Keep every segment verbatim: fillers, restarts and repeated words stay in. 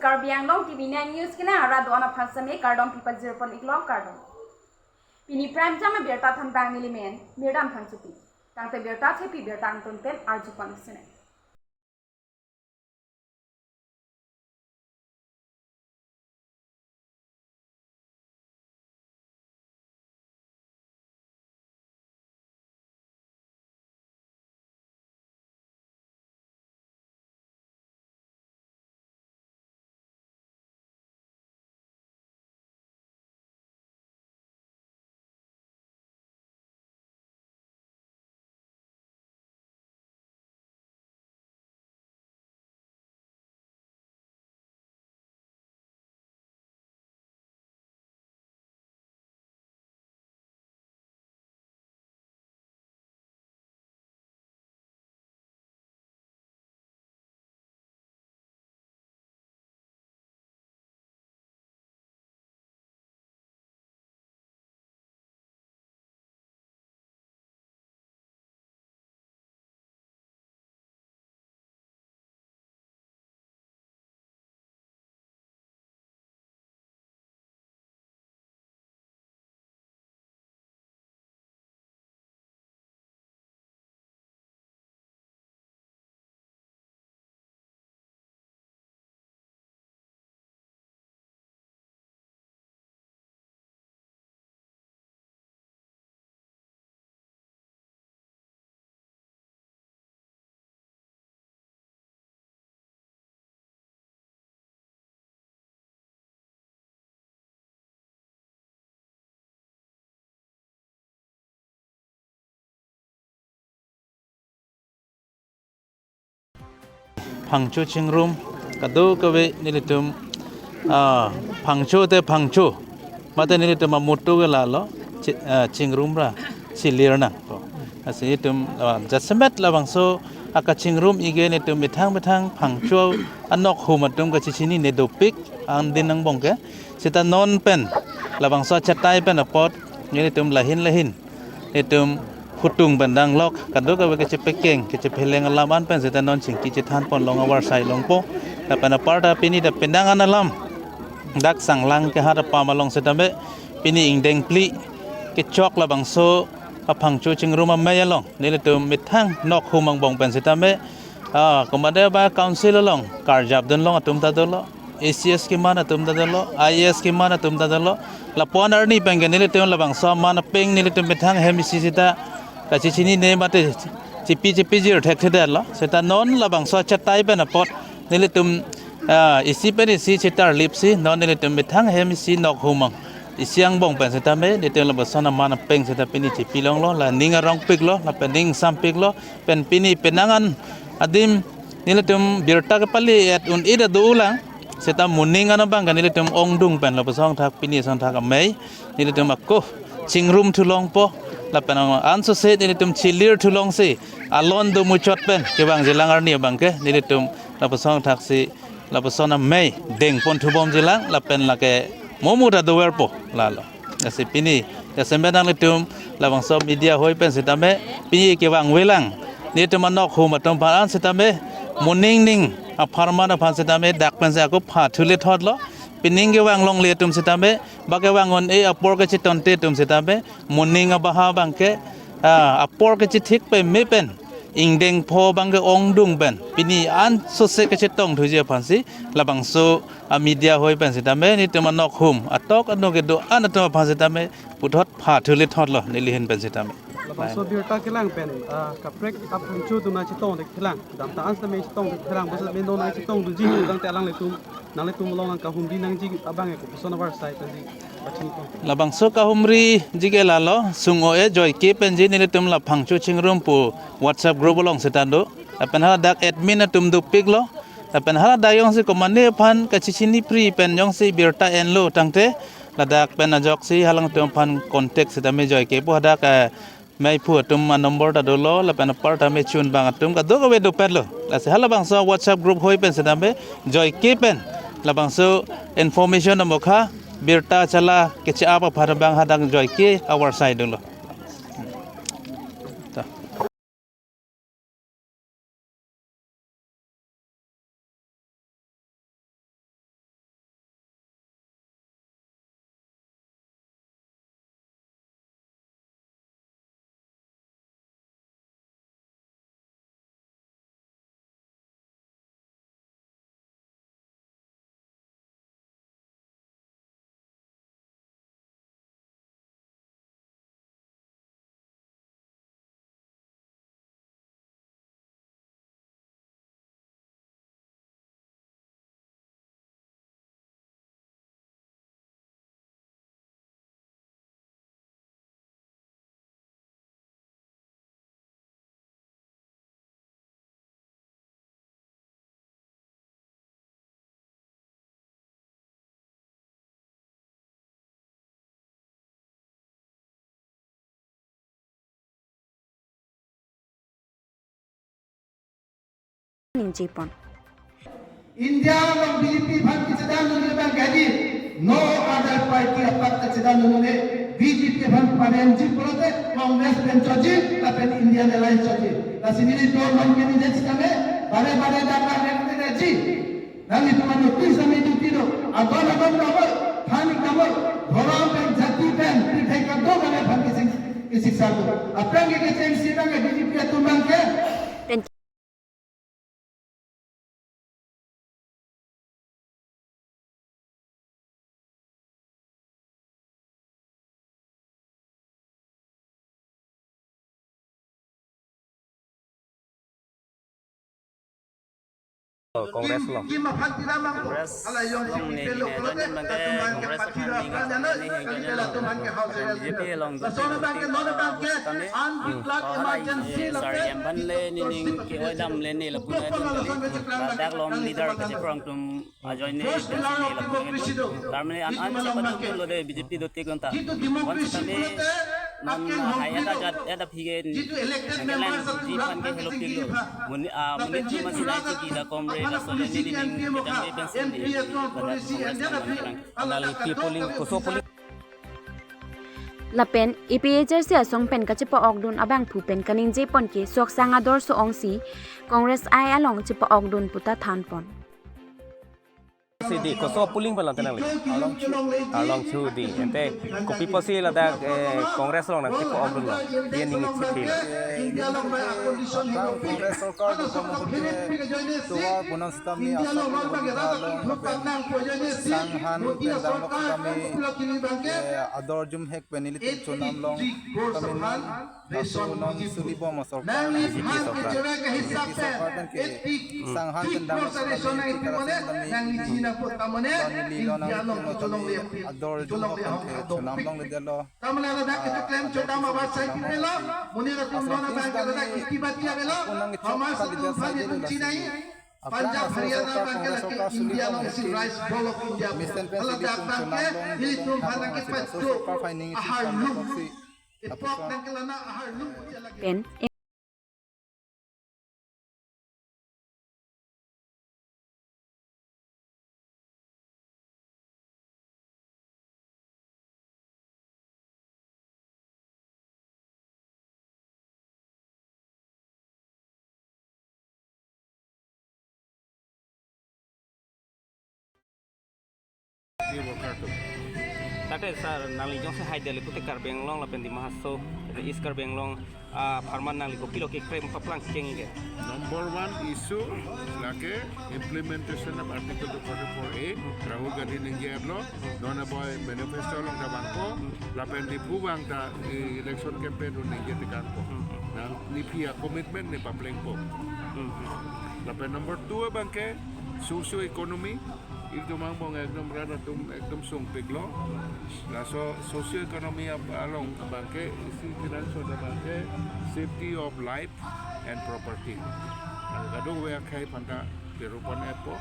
Karbi Anglong T V nine News kenang arat do-an aphan seme kardom pipajir pon iklo, kardom. Pini prime time abirta thanbang nelimen Mirdan Phangchopi. Tangte birta thepi birta angton pen arju pon iksinang. Phangcho chingrum kadokave nelitum, ah, phangcho te phangcho. Mate nelitum amutu ke lalo, chi-, ah, chingrum ra chilir nangpo. Lasi itum, ah, jasemet labangso akachingrum ike nelitum methang methang phangcho anok hum atum kachechinine dopik, angdin angbong ke. Seta non pen labangso achatai pen apot nelitum lahin lahin itum hutung pen danglok, kadokave kachepekeng kachepheleng alam an pen seta non chingki chethan pon long avarsai longpo. Lapen aparta pini ta penang an alam dak Sanglang kehat apam along setame pini ingdeng phli kechok labangso aphangcho chingrum amei along nelitum methang nok hum angbong pen setame, ah, komatne ba council along karjap dun long atum ta dolo, A C S keman atum ta dolo, I A S keman atum ta dolo. Lapu-an arni pen ke nelitum labangso aman apeng nelitum methang hem isi seta kachechinine mate chipi chipi jir thekthedetlo. Seta non labangso achatai pen apot nelitum, ah, isi pen isi chetarlipsi non nelitum methang hem isi nok hum ang isi angbong pen setame nelitum lapuson aman apeng seta pini chipi longlo, la ning arongpiklo, lapen ning sampiklo, pen pini penang an adim nelitum birta kepali et un ida do ulang. Seta moning ano bang ke nelitum ongdung pen lapuson thak pini son thak amei nelitum ako chingrum thu longpo. Lapen ang anso se nelitum chilir thu longsi alon do muchot pen kevangjilang arni abang ke nelitum lapuson thaksi lapuson amei deng pon thubomjilang lapen lake momu ta doverpo lalo. Lasi pini jasemet nanglitum labangso media hoi pen setame pini kevangvelang nelitum anok hum atum aphan setame moning ning apharman aphan setame dak pensi ako pha thule thotlo. Pining kevang longle atum setame ba kevang un-e apor kachetonte atum setame moning abaha abang ke, ah, apor kachethik peme pen ingdeng pho abang ke ongdung pen pini anso se kachetong thuji aphansi labangso amedia hoi pen setame nelitum anok hum atok ano kedo-an atum aphan setame puthot pha thule thotlo nelihin pen setame. Labangso birta kelang pen, ah, kaprek aphangcho atum nangchetong de kelang, dam ta an setame chetong de kelang, bos setame non nangchetong dunji, tangte alanglitum, nanglitum along nangkahumri nangji abang ke kopuson avarsai pensi pachini pon. Labangso kahumriji ke lalo, sung-o-e joike penji nelitum la phangcho chingrum pu WhatsApp group along seta do. Lapen haladak admin atum dopiklo. Lapen haladak jongsi komatne aphan kachechini pri pen jongsi birta enlo tangte ladak pen ajoksi halangtum aphan contact setame joike pu hadak, eh, meiphu atum anumber ta dolo, lapen aparta mechun abang atum kadokave dopetlo. Lasi halabangso WhatsApp group hoi pen setame joike pen labangso information amokha birta chala keche-ap aphan abang hadak joike avarsai dolo. Ta. Chepon. India along B J P aphan kachedandun abang ke adi, no other party aphan kachedandun, B J P aphan paremji pulote Congress pen choji, lapen Indian Alliance choji. Lasi nelitum non candidates kami, bare bare data ready ji. Nanglitum aphan notice kami duty do. Adon adon kami, thani kami, dhorom pen, jati pen, pirthe kado kami aphan kisik, kisik sar do. Aphrang ke kechengsi abang ke B J P atum abang ke. Congress along. Congress along ne kini ajoine abang ke Congress aphan ning asam ne heng ajoine along. B J P along do kami. Hmm. Hala, eh, sar yam ban le nening ke-oi dam le ne lapu na atum kali. Ladak along leader kachephrang atum ajoine pensi ne lapu na atum. Karmane an an chepaduklo de B J P do tik lonta. Bonsitame non lahai adap jat adap aphi ke nangkelangji aphan ke helop tiklo. Monit, ah, monit atum asinai chiki da komre, laso le nening kejang ke pensi ne ladak Congress along nangkelang. Nangli pi polling, koso polling. Lapen A P H L C asong pen kachepa-okdun abangphu pen kaningjepon ke Soksang Ador So-ong si Congress I along chepa-okdun puta thanpon. Si di, koso polling pen lang tenang li. Arlong chu. Arlong chu di. Ante kopi pusi ladak, eh, Congress along nangchepa-okdunlo. Dia ning chithi lo. Congress sorkar do komo pute tovar bonam sitame asap along lapen sanghan pen damlok sitame, eh, ador jumhek pen nelitum chonam long sitame non laso non suli bom asorkar B J P sorkar. B J P sorkar pen ke sanghan pen damlok sitame, neli lo nangtum lo tame ador jumhek pen ke chonam longledetlo. Tamane ladak keklem chodam abasai pipelo, monit atum non abang ke ladak kheti bati avelo, hamas atum aphan itum chinai, Punjab, Haryana abang ke lake India along isi rice bowl of India. Mesen pen ladak abang ke ilitum aphan lake patu aharlum. Ipok abang ke lana aharlum. Pen Tate sar, nangli jongsi hai Delhi pute Karbi Anglong lapen Dima Hasao, East Karbi Anglong, ah, apharman nangli kopilo keklem paplang kecheng ke? Number one issue lake implementation of Article two forty-four A, Rahul Gandhi ningje-etlo, non abang manifesto along ta vangpo, lapen Diphu abang ta, eh, election campaign along ningje tekangpo. Nangli aphi a-commitment ne paplengpo. Lapen number two abang ke socio economy, itum angbong ekdom rat atum ekdom sungpiklo. Laso socio economy ap-, along abang ke isi kenangsot abang ke safety of life and property. Ang kadokave akhei aphanta kerupan epo.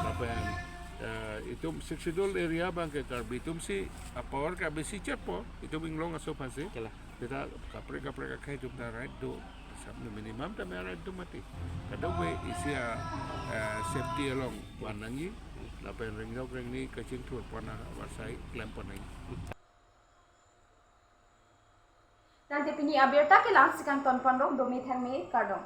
Lapen, eh, itum Sixth Schedule area abang ke Karbi atum si a-power ke besi chetpo, itum inglong aso aphansi. Kela. Seta kaprek kaprek akhei atum ta right do. Sap ne minimum tame right do mati. Kadokave isi a, eh, safety along van nangji. Lapen ringjok ringni kachingthur aphan avarsai klempon nangji. Tangte pini abirta ke la-ansi kangtonpon rok, dome thangme, kardom.